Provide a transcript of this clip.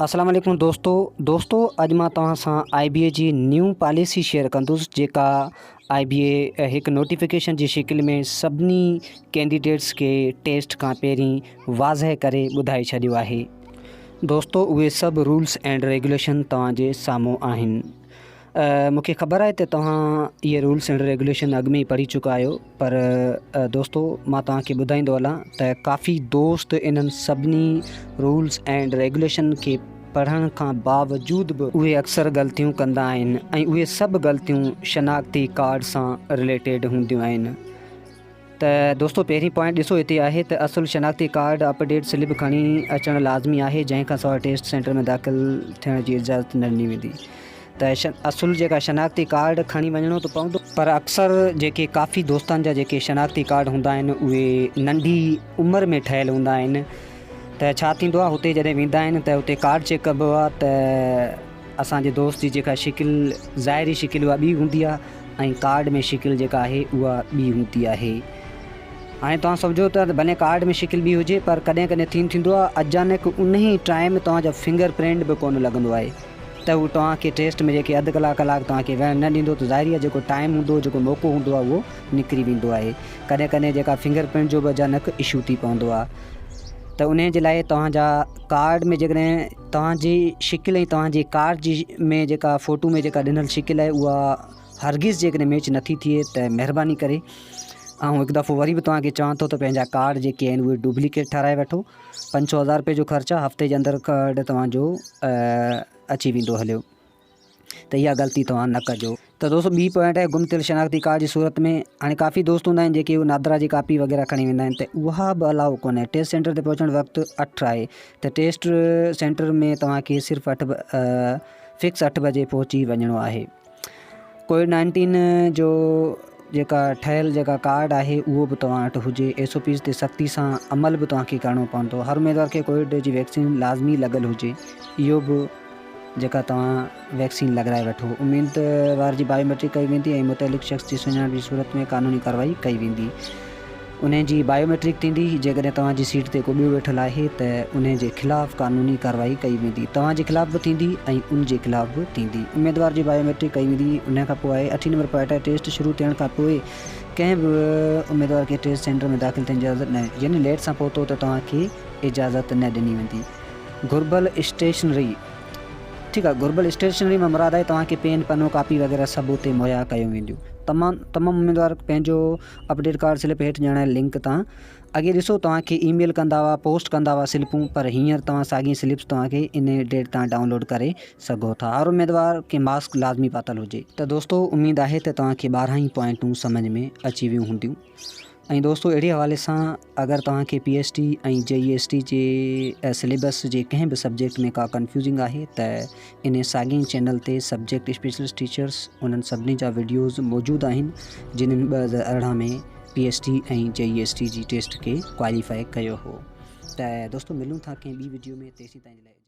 اسلام عليڪم دوستو دوستو اڄ مان توهان سان آئي بي اي جي نيو پاليسي شيئر ڪندس جيڪا آئي بي اي هڪ نوٽيفڪيشن جي شڪل ۾ سڀني ڪينڊيڊيٽس کي ٽيسٽ کان پهرين واضح ڪري ٻڌائي ڇڏيو آهي دوستو اهي سڀ رولس اينڊ ريگوليشن توهان جي سامهون آهن مون کي خبر آهي ته توهان اهي رولس اينڊ ريگوليشن اڳ ۾ ئي پڙهي چڪا آهيو پر دوستو مان توهان کي ٻڌائيندو هلان ته ڪافي دوست انهن سڀني رولس اينڊ ريگوليشن کي پڙهڻ کان باوجود به اهي اڪثر غلطيون ڪندا آهن ۽ اهي سڀ غلطيون شناختي ڪارڊ سان رليٽيڊ هونديون آهن ته دوستو پهرين پوائنٽ ڏسو هتي آهي ته اصل شناختي ڪارڊ اپڊيٽ سلپ کڻي اچڻ لازمي آهي جنهن کان سواء ٽيسٽ سينٽر ۾ داخل ٿيڻ جي اجازت نه ڏني ويندي ته اصل جيڪا شناختي ڪارڊ کڻي وڃڻو ته پوندو پر اڪثر جيڪي ڪافي دوستن جا جيڪي شناختي ڪارڊ هوندا آهن اهي ننڍي عمر ۾ ٺهيل هوندا آهن ته ڇا ٿيندو آهي هتي جڏهن ويندا آهن ته اتي ڪارڊ چيڪ ڪبو آهي ته اسان جي دوست جي جيڪا شڪل ظاهري شڪل اها ٻي هوندي آهي ۽ ڪارڊ ۾ شڪل جيڪا آهي اها ٻي هوندي آهي هاڻي توهان سمجهو ته ڀلي ڪارڊ ۾ شڪل ٻي هجي پر ڪڏهن ڪڏهن ٿين ٿيندو آهي اچانڪ انهي ٽائيم توهان جو فنگر پرنٽ به ڪونه لڳندو آهي ته هو توهان کي ٽيسٽ ۾ جيڪي اڌ ڪلاڪ ڪلاڪ توهان کي ويهڻ نه ڏيندو ته ظاهري آهي جيڪو ٽائيم هوندو جيڪو موقعو هوندو آهي اهو نڪري ويندو آهي ڪڏهن ڪڏهن جيڪا فنگر پرنٽ جو به اچانڪ اشو ٿي پوندو آهي ته انهي جي لاء توهان جا ڪارڊ ۾ جيڪڏهن توهان جي شڪل ۽ توهان جي ڪار جي ۾ جيڪا فوٽو ۾ جيڪا ڏنل شڪل آهي اها هرگز جيڪڏهن ميچ نٿي ٿئي ته مهرباني ڪري آئون هڪ دفعو وري به توهان کي چوان ٿو ته پنهنجا ڪارڊ جيڪي آهن اهي ڊپليڪيٽ ٺهرائي وٺو پنج سو هزار روپئي جو خرچ آهي هفتي جي اندر ڪارڊ توهان جو اچي ويندو هليو ته اها غلطي توهان نه ڪجو. ته دوستو ٻي پوائنٽ آهي گم ٿيل شناختي ڪارڊ جي صورت ۾ هاڻي ڪافي دوست هوندا آهن جيڪي نادرا جي ڪاپي وغيره کڻي ويندا آهن ته اها به الاؤ ڪونهي ٽيسٽ سينٽر تي پهچڻ وقت اٺ آهي ته ٽيسٽ سينٽر ۾ توهان کي صرف اٺ فڪس اٺ بجي پهچي وڃڻو آهي ڪووڊ نائنٽين جو جيڪا ٺهيل جيڪا ڪارڊ آهي اهو به توهان وٽ هجي ايس او پيز تي سختي سان عمل به توهان کي ڪرڻو پوندو هر اميدوار کي ڪووڊ جي ويڪسين لازمي لڳل هجي اهو به جيڪا توهان ويڪسين لڳرائي وٺو. اميدوار جي بايو ميٽرڪ ڪئي ويندي ۽ متعلق شخص جي سڃاڻپ جي صورت ۾ قانوني ڪارروائي ڪئي ويندي. انهي جي بايو ميٽرڪ ٿيندي، جيڪڏهن توهان جي سيٽ تي ڪو ٻيو ويٺل آهي ته انهي جي خلاف قانوني ڪارروائي ڪئي ويندي. توهان جي خلاف به ٿيندي ۽ ان جي خلاف به ٿيندي. اميدوار جي بايو ميٽرڪ ڪئي ويندي. انهي کان پوء آهي اٺين نمبر پوائنٽ آهي ٽيسٽ شروع ٿيڻ کان پوء ڪنهن به اميدوار کي ٽيسٽ سينٽر ۾ داخل ٿيڻ جي اجازت نه يعني ليٽ سان پهتو ته توهان کي اجازت نه ڏني ويندي. گهربل اسٽيشنري، ٺيڪ آهي گهربل اسٽيشنري مان مراد آهي توهان کي پين پنو ڪاپي وغيره سڀ اتي مهيا ڪيون وينديون تمام تمام اميدوار پنهنجو اپڊيٽ ڪارڊ سلپ هيٺ ڄاڻايل لنڪ تان اڳي ڏسو توهان کي اي ميل ڪندا هئا پوسٽ ڪندا هئا سلپون پر هينئر توهان ساڳي سلپس توهان کي ان ڊيٽ تان ڊائونلوڊ ڪري سگهو ٿا هر اميدوار کي ماسڪ لازمي پاتل هجي. ته دوستو اميد آهي ته توهان کي 12 ئي پوائنٽون سمجهه ۾ اچي ويون هونديون. ۽ دوستو اهڙي حوالي سان اگر توهان کي P S T ۽ J E S T جي سليبس جي ڪنهن به سبجيڪٽ ۾ ڪا ڪنفيوزنگ آهي ته ان ساڳئي چينل تي سبجيڪٽ اسپيشلسٽ ٽيچرس انهن سڀني جا وڊيوز موجود آهن جنهن 2018 ۾ P S T ۽ J E S T جي ٽيسٽ کي ڪواليفائي ڪيو هو ته دوستو ملون ٿا ڪنهن ٻي وڊيو ۾ تيسين تائين لاء.